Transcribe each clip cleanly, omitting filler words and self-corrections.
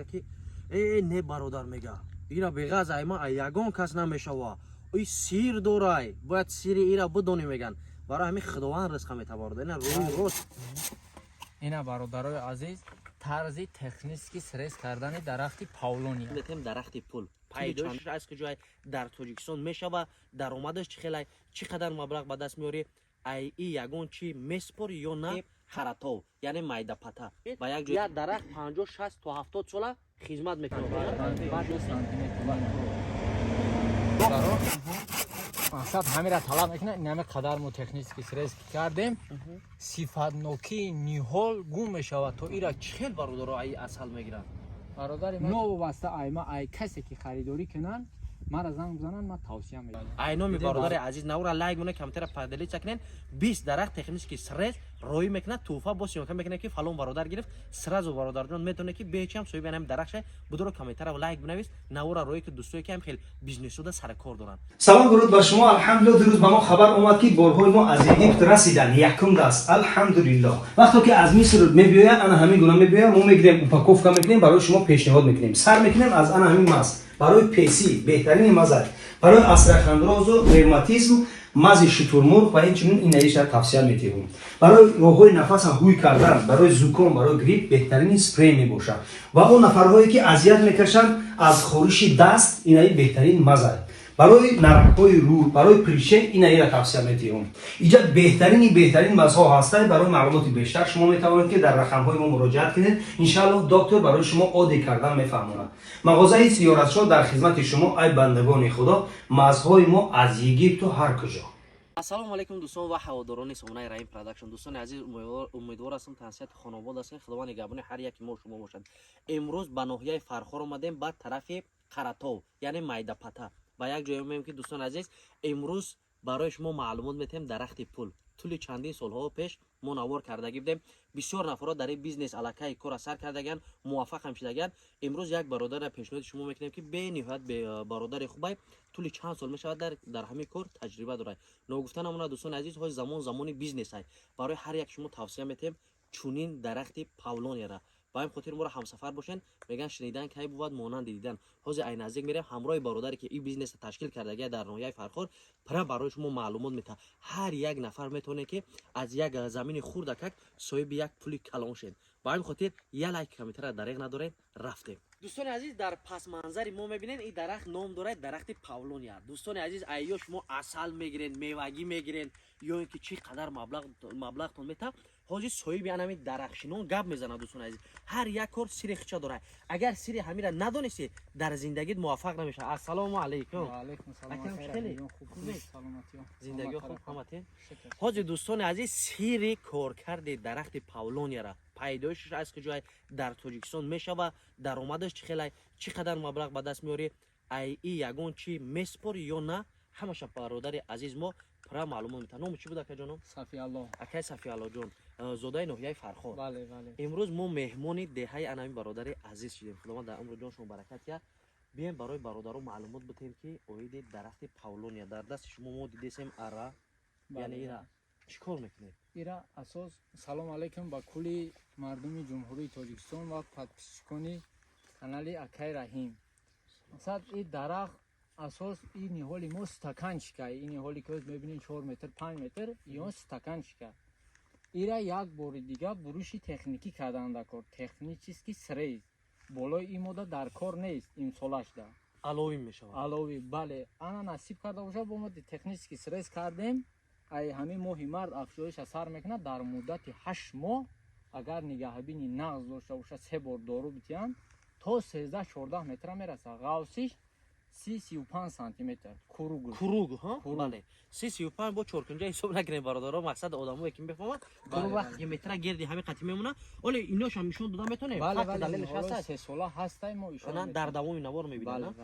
Ки э, не, бародар, мега, ира беғаз айма ягон кас намешава, и сир дорай, бояд сири ира бидонӣ, меган. Барои ҳамин Худованд ризқа мета, бародар, ина рӯи рост. Ина, бародарои азиз, тарзи технический срез кардани дарахти павлония. Метем дарахти пул пайдоишаш аз куҷой, дар Тоҷикистон мешава, даромадаш чӣ хелай, чӣ қадар маблағ ба даст меорӣ, ай и ягон чӣ меспорӣ ё на. Қаратов, яъне Майдапата, ба як ҷой як дарахт 50, 60 то 70 сола хизмат мекунад. Сантиметр мақсад ҳамира талаб мекунад. Инаме қадар мо технический срез кардем, сифатнокии ниҳол гум мешавад, то ира. Чӣ хел, бародаро, ай асал мегиранд? Бародари ман, новобаста айма, ай касе ки харидорӣ кунанд, мара занг бизананд, ман тавсия медиҳам. Айноми бародари азиз, навра лайк монед, камтара поделиться кунед. 20 дарахт технический срез роӣ мекунад, тӯҳфа бо съёмка мекунад, ки фалон бародар гирифт. Сразу, бародарҷон, метавонед, ки бечиам соҳиби ҳамин дарахт шавед. Будуро комментара лайк бинавис, навора роӣ ки дӯстое ки ҳам хел бизнесуда саркор доранд. Салом, дуруд ба шумо. Алҳамдулилло, дирӯз ба мо хабар омад, ки борҳои мо аз Египт расиданд, якум даст. Алҳамдулилло, вақто ки аз Миср мебиёянд, ана ҳамин гуна мебиёянд. Мо мегирем, упаковка мекунем, барои шумо пешниҳод мекунем. Сар мекунем аз ана ҳамин маз барои песӣ, беҳтарини маза барои остеохондрозу ревматизм, мази шутурмурғ ва инчунин инаиша тавсия метиҳем. Барои роҳҳои нафаса ҳуй кардан, барои зуком, барои грипп беҳтарини спрей мебошад. Ва он нафарҳое ки азият мекашанд аз хориши даст, инаи беҳтарин маза барои наракҳои рӯ, барои прыщи, инаира тавсия метиҳем. Иҷа беҳтарини беҳтарин мазҳо ҳастанд. Барои маълумоти бештар шумо метавонед, ки дар рақамҳои мо муроҷиат кунед. Иншааллоҳ, доктор барои шумо оддӣ кардан мефаҳмонад. Мағозаи Сиёратшо дар хизмати шумо, ай бандагони Худо. Мазҳои мо аз Египту ҳар куҷо. Ассалому алайкум, дӯстон ва ҳаводорони сомонаи Раим Продакшн. Дӯстони азиз, умедвор ҳастам, тансиҳати хонобод ҳастем. Худованд нигаҳбони ҳар яки мо шумо бошад. Имрӯз ба ноҳияи Фархор омадем, ба тарафи Қаратов, яъне Майдапата, ба як ҷое меем, ки, дӯстони азиз, имрӯз барои шумо маълумот метиҳем. Дарахти пул тӯли чандин солҳо пеш мо навор кардагӣ будем. Бисёр нафарҳо дар ин бизнес аллакай кора сар кардагианд, муваффақ ҳам шудагианд. Имрӯз як бародарро пешниҳоди шумо мекунем, ки бениҳоят бародари хубай, тӯли чанд сол мешавад, дар ҳамин кор таҷриба дорад. Ногуфта намонад, дӯстони азиз, ҳози замон замони бизнесай. Барои ҳар як шумо тавсия метиҳем чунин дарахти павлонияра. Ба ҳамин хотир моро ҳамсафар бошен. Меган, шунидан кай бувад монанди дидан. Ҳозир ай наздик мерем ҳамроҳи бародаре, ки ин бизнеса ташкил кардагия дар ноҳияи Фархор. Пира барои шумо маълумот метаҳад. Ҳар як нафар метавонед, ки аз як замини хурдакак соҳиби як пули калон шед. Ба ҳамин хотир як лайк, комментара дареғ надоред. Рафтем. Дӯстони азиз, дар пасманзари мо мебинед, ин дарахт ном дорад дарахти павлония. Дӯстони азиз, айё шумо асал мегирен, мевагӣ мегирен ё ин ки чӣ қадар маблағтон метаҳад. Ҳозир соҳиби анами дарахтшинон гап мезанад. Дӯстони азиз, ҳар як кор сири хича дорад. Агар сири ҳамира надонистӣ, дар зиндагит муваффақ намешавад. Ассалому алайкум. Зиндагиҳо хуб, ҳаматин? Ҳозир, дӯстони азиз, сири коркарди дарахти павлонияра, пайдоишаш аз куҷой, дар Тоҷикистон мешава, даромадаш чӣ хелай, чӣ қадар маблағ ба даст меорӣ, ай и ягон чӣ меспорӣ ё на, ҳамаша бародари азиз мо пура маълумот метаҳад. Номи чӣ буд, акаҷоном? Сафиалло. Акай Сафиаллоҷон, зодаи ноҳияи Фархор. Бале, бале. Имрӯз мо меҳмони деҳаи анами бародари азиз шудем. Худованд дар умру ҷон шумо баракат диҳад. Бием, барои бародаро маълумот битем, ки оиди дарахти павлония. Дар дасти шумо мо дидесем ара, яъне ира чӣ кор мекунед? Ира асос, салом алейкум ба кулли мардуми Ҷумҳурии Тоҷикистон ва подписчикони канали акай Раҳим. Мақсад, и дарахт асос, и ниҳоли мо стаканчика. И ниҳоли ки мебинед, 4 метр, 5 метр, ион стаканчика. Ира як бори дига буруши техникӣ кардан дар кор, технический срез. Болои ин мода дар кор нест имсолашда. Аловӣ мешавад. Аловӣ, бале. Ана, насиб карда бошад, бо мо технический срез кардем. Ай ҳамин моҳи март афзоиша сар мекунад. Дар муддати 8 моҳ, агар нигаҳбини нағз дошта бошад, се бор дору битиҳанд, то 13-14 метра мерасад. Ғавсиш 30-35 сантиметр круг. Круг, бале, 30-35. Бо чоркунҷа ҳисоб накунем, бародаро. Мақсад, одамое ки мефаҳмад, круг вақте ки метра гирди ҳамин қатӣ мемонад. Оле иношам нишон дода метавонем? Сесола ҳастай, мо дар давоми навор мебинем.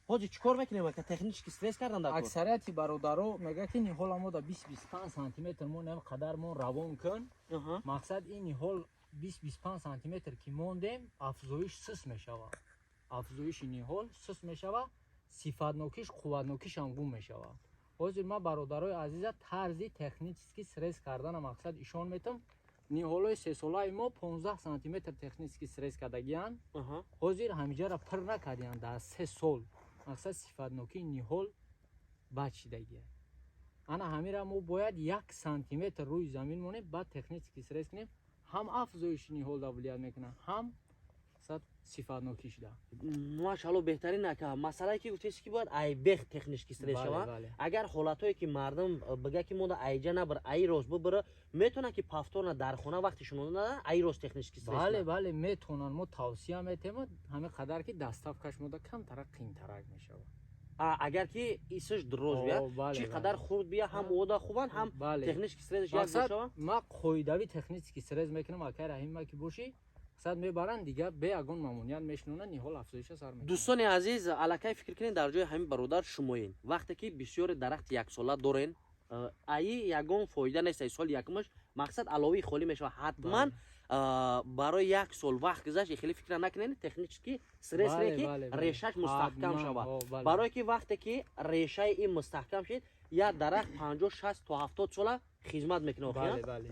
Ҳозир чӣ кор мекунем, ака? Технический срез кардан дар кор. Аксарияти бародаро мегӯяд, ки ниҳола мо да 20-25 сантиметр мо нем қадар мо равон кун. Мақсад, ин ниҳол 20-25 сантиметр ки мондем, афзоиш сус мешавад, афзоиши ниҳол сус мешавад, сифатнокиш, қувватнокишам гум мешавад. Ҳозир ман, бародарои азиза, тарзи технический срез кардана, мақсад, ишон метам. Ниҳолои сесолаи мо 15 сантиметр технический срез кардагиянд. Ҳозир ҳамиҷара пур накардиянд дар 3 сол. Мақсад, сифатнокии ниҳол бад шидагия. Ана ҳамира мо бояд 1 сантиметр рӯи замин монем, баъд технический срез кунем. Ҳам афзоиши ниҳол да влиять мекунад, ҳам мақсад сифатнокӣ шуда. Машалло, беҳтарин, ака. Масъалае ки гуфтеси, ки бояд айбех технический срез шавад. Агар ҳолатҳое ки мардум бига, ки мода айҷа набир, аи рост бибира, метавонад ки повторно дар хона вақти шунонда аи рост технический срез? Бале, бале, метавонанд. Мо тавсия метем, ҳамин қадар ки доставкаш мода камтарак қиинтарак мешавад. Агар ки исш дроз бия, чӣ қадар хурд бия, ҳам ода хубанд, ҳам технический срезш як бошава. Ма қоидави технический срез мекунам, акай Раҳима, ки бошӣ, сад мебаранд, дига бе ягон мамоният мешинонанд, ниҳол афзоиша сар мекунад. Дӯстони азиз, аллакай фикр кунед, дар ҷои ҳамин бародар шумоен. Вақте ки бисёре дарахти яксола дорен, аи ягон фоида нест. Ай соли якумаш, мақсад, аловии холӣ мешавад. Ҳатман барои як сол вақт гузашт, хеле фикра накунед, технический срез, ки решаш мустаҳкам шавад. Барое ки вақте ки решаи ин мустаҳкам шид, як дарахт 50, 60 то 70 сола хизмат мекунад.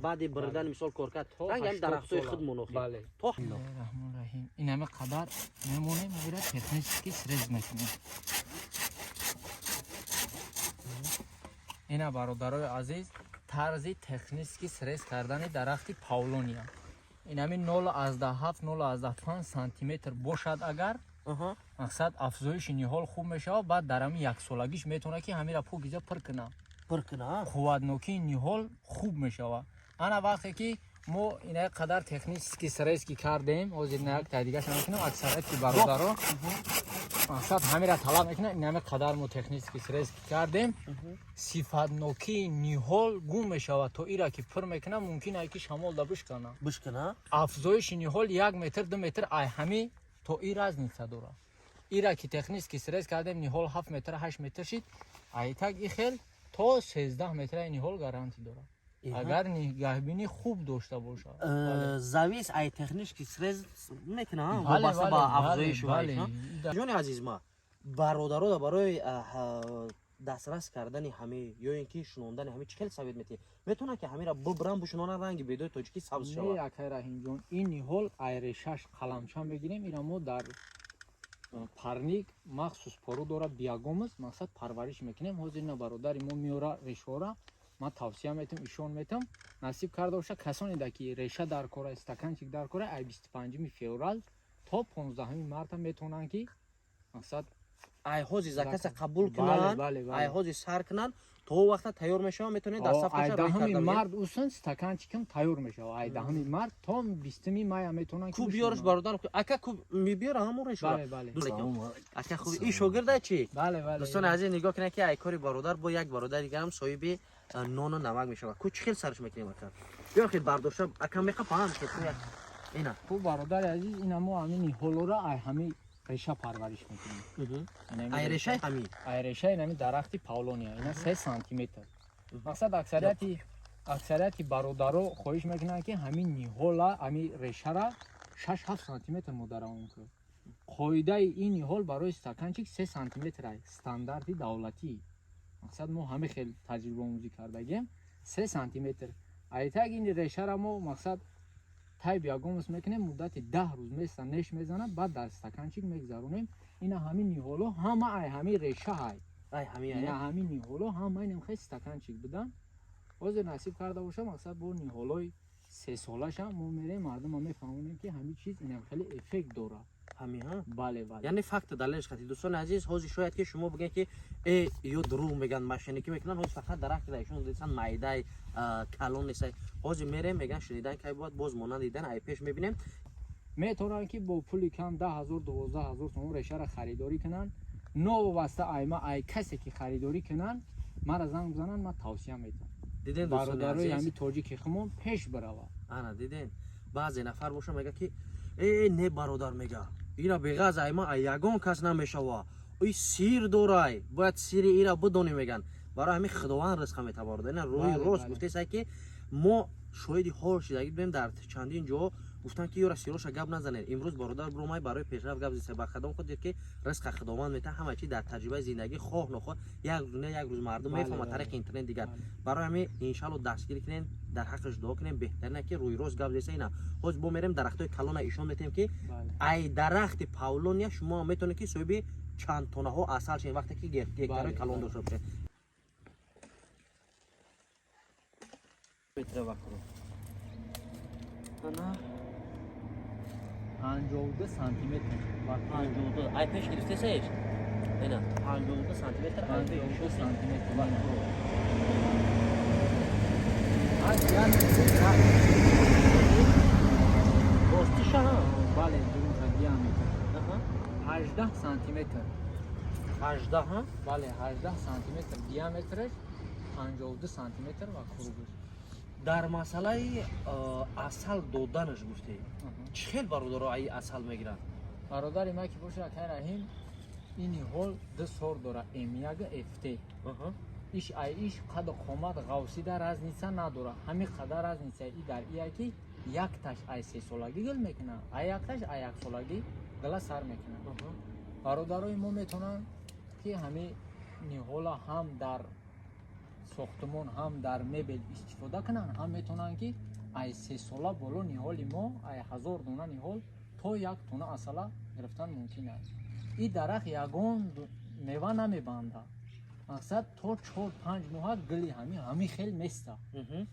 Баъди биридани, мисол, коркард, ранги ҳами дарахтҳои худмон охи. То раҳмон раҳим, ин ҳама қадар мемонем, ира технический срез мекунем. Ина, бародарои азиз, тарзи технический срез кардани дарахти павлония. Инами 0,7, 0,5 сантиметр бошад агар, мақсад, афзоиши ниҳол хуб мешавад. Баъд дар ҳами яксолагиш метавонад, ки ҳамира покиза пур кунад. Пур кунад. Қувватнокии ниҳол хуб мешавад. Ана вақте ки мо ина қадар технический срез ки кардем, ҳозир на як та дигаша мекунем. Аксарияти бародаро, мақсад, ҳамира талаб мекунад. Инами қадар мо технический срез ки кардем, сифатнокии ниҳол гум мешавад. То ира ки пур мекунад, мумкин ай ки шамол да бишкана. Бишкана. Афзоиши ниҳол 1 метр, 2 метр ай ҳами то и разница дорад. Ира ки технический срез кардем, ниҳол 7 метр, 8 метр шид. Айтак и хел то 13 метраи ниҳол гарантӣ дорад, агар нигаҳбинӣ хуб дошта бошад. Завис ай технический срез мекунад, вобаста ба афзоиши. Ҷони азиз, ма бародарода барои дастрас кардани ҳами ё ин ки шунондани ҳами чӣ хел совет метиҳед? Метавонад ки ҳамира бубран, бушунонан, ранги бедои тоҷикӣ сабз шавад? Не, акай Раҳимҷон, ин ниҳол айрешаш қаламча мегирем. Ира мо дар парник махсус пору дорад, биогумус, мақсад, парвариш мекунем. Ҳозир ина бародари мо меора решора. Ман тавсия метам, ишон метам. Насиб карда боша, касоне да ки реша дар кора, стаканчик дар кора, ай 25 феврал то 15 марта метавонанд ки, мақсад, Ай ҳози заказа қабул кунанд, ай ҳози сар кунанд, то вақта тайёр мешавад, метавонед ай 10 март усан стаканчикам тайёр мешавад. Ай 10 март то 20 мая метавонанд. Ку биёрш, бародар, ака, ку мебиёра ҳамон решора. Ака, хуб, ин шогирда чи? Дӯстони азиз, нигоҳ кунед, ки ай кори бародар бо як бародари дигарам соҳиби нону намак мешавад. Ку чӣ хел сарш мекунем, ака? Биёр, хел бардошта, ака, меқапам ина. Хуб, бародари азиз, ина мо ҳамин ниҳолора ай ҳами реша парвариш мекунем. Ай решаи ҳами? Ай решаи ҳами дарахти павлония. Ина 3 сантиметр. Мақсад, аксарияти бародаро хоҳиш мекунанд, ки ҳамин ниҳола, ҳами решара 6-7 сантиметр мо даравон кун. Қоидаи ин ниҳол барои стаканчик 3 сантиметр, стандарти давлатӣ. Мақсад, мо ҳами хел таҷрибаомӯзӣ кардагем, 3 сантиметр. Айтак ин решара мо, мақсад, тай биогумус мекунем, муддати 10 рӯз места неш мезанад, баъд дар стаканчик мегзаронем. Ина ҳамин ниҳоло ҳама ай ҳамин реша ҳай. Ина ҳамин ниҳоло ҳама инам хел стаканчик будан. Ҳозир насиб карда боша, мақсад, бо ниҳолои сесолаша мо мерем, мардума мефаҳмонем, ки ҳамин чиз инам хеле эффект дорад. Ҳамиҳа. Бале, бале. Яъне факт далелш хати. Дӯстони азиз, ҳозир шояд ки шумо бигӯед, ки э, ё дурӯғ мегӯянд, мошенникӣ мекунанд. Ҳозир фақат дарахти ишон дисан, майдаи калон несай. Ҳозир мерем, мегӯянд, шунидан кай бояд боз монанд дидан, ай пеш мебинем. Метавонанд, ки бо пули кам, 10 000, 12 000 сомон решаро харидорӣ кунанд. Новобаста айма, ай касе ки харидорӣ кунанд, мара занг бизананд, ман тавсия метавам. Диден, дӯстони Бародарои азиз? ҳами тоҷики хумон пеш биравад. Ана, диден, баъзе нафар боша, мега, ки э, не, бародар, мега, ира беғаз айма ай ягон кас намешава, и сир дорай, бояд сири ира бидонӣ, меган. Барои ҳамин Худованд ризқа метабарад. Ина рӯи рост гуфтесай, ки мо шоҳиди ҳол шидагӣ будем дар чандин ҷо. Гуфтанд, ки ёра сироша гап назанед. Имрӯз бародар бромай барои пешрафт гап зиса, ба кадом хотир ки ризқа Худованд метаҳад, ҳама чи дар таҷрибаи зиндагӣ, хоҳ нохоҳ, як рӯз не, як рӯз мардум мефаҳмад тариқи интернет дигар. Барои ҳамин, иншалло, дастгирӣ кунен, дар ҳаққаш дуо кунем. Беҳтарина ки рӯи рост гап зиса. Ина ҳоз бо мерем, дарахтои калона ишон метем, ки ай дарахти павлония шумо метавонед, ки соҳиби чанд тонаҳо асал шавед, вақте ки гектарои калон дошта бошед. Метра вакру. Ана. 52 сантиметр. 52. Ай пеш гирифтесаеш? Ина 52 сантиметр. Ай пеш. 52 сантиметр. Вакру. Аз диаметри дарахт. Ростиша, ҳа? Бале, дурунша диаметр. Аҳа. 18 сантиметр. 18, ҳа? Бале, 18 сантиметр диаметраш, 52 сантиметр ва кругаш. Дар масъалаи асал доданаш гуфте, чӣ хел бародаро ай асал мегиранд? Бародари ман ки боша, акай Раҳим, ин ниҳол ду сорт дора: М1, ФТ. Иш ай иш қаду қомат, ғавсида разница надора. Ҳамин қадар разница и дар ия, ки якташ ай 3 солагӣ гул мекунад, ай якташ ай яксолагӣ гула сар мекунад. Бародарои мо метавонанд, ки ҳамин ниҳола ҳам дар сохтумон, ҳам дар мебел истифода кунанд, ҳам метавонанд, ки ай 3 сола боло ниҳоли мо ай 1000 дона ниҳол то 1 тона асала гирифтан мумкин аст. Ин дарахт ягон мева намебандад. Мақсад, то 4-5 моҳа гули ҳамин хел места.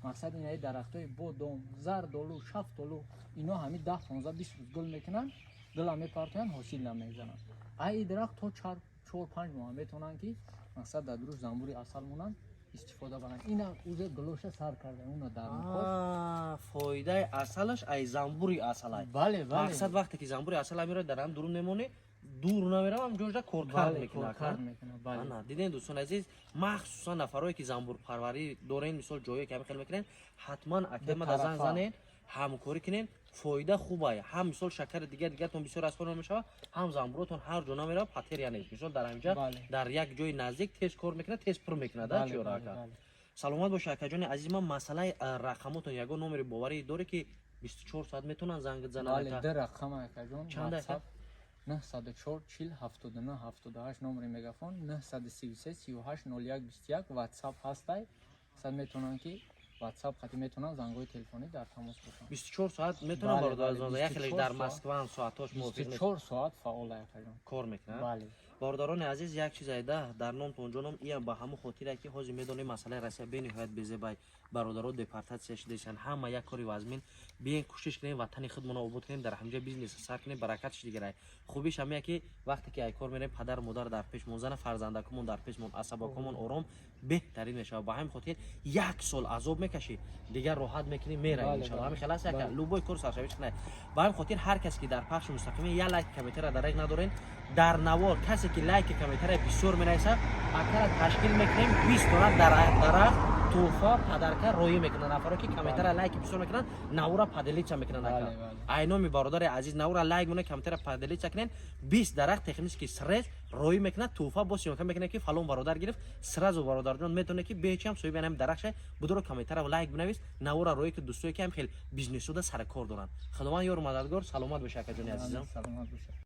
Мақсад, инаи дарахтҳои бодом, зардолу, шафтолу, ино ҳамин 10, 15, 20 рӯз гул мекунанд, гула мепартоянд, ҳосил намезананд. Ай ин дарахт то 4-5 моҳа метавонанд, ки мақсад, дар дуруст занбури асал монанд, истифода баранд. Ина узе гулоша сар карда, уна дар мукош. Фоидаи асалаш ай занбури асалай. Бале. Мақсад, вақте ки занбури асал меояд, дар ҳам дурун мемонӣ, дур намеравам, ҷоҷа коркард мекунад. Коркард мекунад, бале. Ана, дидем, дӯстони азиз, махсусан нафарое ки занбурпарварӣ дорен, мисол, ҷое ки ҳамин хел мекунен, ҳатман академа да занг тарафа. занен, ҳамкорӣ кунен, фоида хубай. Ҳам, мисол, шакари дигар дигартон бисёр аз кор мешавад, ҳам занбуротон ҳар ҷо намерава, потеря нест. Мисол, дар ҳаминҷа дар як ҷои наздик тез кор мекунад, тез пур мекунад, а, чиёра, ака? Бале. Саломат боша, акаҷони азиз. Ман масъалаи рақамотон, ягон номери боварӣ доре, ки 24 соат метавонанд занг зананд? Бале. Ака? Ду рақам, акаҷон. Чанд, ака? WhatsApp 904 40 79 78, номери Мегафон 933 38 01 21, WhatsApp ҳастай. Сад метавонанд, ки WhatsApp хати метавонанд зангҳои телефонӣ дар тамос бошанд. 24 соат метавонанд Бале, бародар бале, занг? Як хелеш 24 дар соат. Москваам, соатҳош мувофиқ нест. 24 соат фаъол, акаҷон. Кор мекунад? Бале. Бародарони азиз, як чиз айда дар номтон ҷоном, иам ба ҳамон хотире, ки ҳозир медонем, масъалаи Россия бениҳоят безебай, бародаро депортатсия шудасанд, ҳама як кори вазмин. Биен, кӯшиш кунем, ватани худмонро обод кунем, дар ҳамҷа бизнес сар кунем, баракатш дигарай. Хубиш ҳамия, ки вақте ки ай кор мерем, падару модар дар пешмон, зана фарзандакумон дар пешмон, асабакумон ором, беҳтарин мешавад. Ба ҳамин хотир як сол азоб мекашӣ, дигар роҳат мекунӣ, меравӣ. Иншалло, ҳамин хел аст, яка любой кор саршавиш кунад. Ба ҳамин хотир ҳар касе ки дар пахши мустақимӣ як лайк, комментария дарег надорен дар навор, касе ки лайки, комментария бисёр менависад, акара ташкил мекунем, 20 дона дарахт тӯҳфа, подарка роӣ мекунанд. Нафаро ки комментария, лайки бисёр мекунанд, навора поделиться мекунанд, ака. Бале. Ай номи бародари азиз навора лайк монед, комментария, поделиться кунед, 20 дарахт технический срез роӣ мекунад, тӯҳфа. Бо съёмка мекунад, ки фалон бародар гирифт. Сразу бародарҷон метавонед, ки бечиам соҳиби ҳамин дарахт шавед. Будуро комментария, лайк бинавис, навора роӣ ки дӯстое ки ҳам хел бизнесуда сари кор доранд. Худованд ёру мададгор. Саломат боша, акаҷони азизам. Саломат бошад.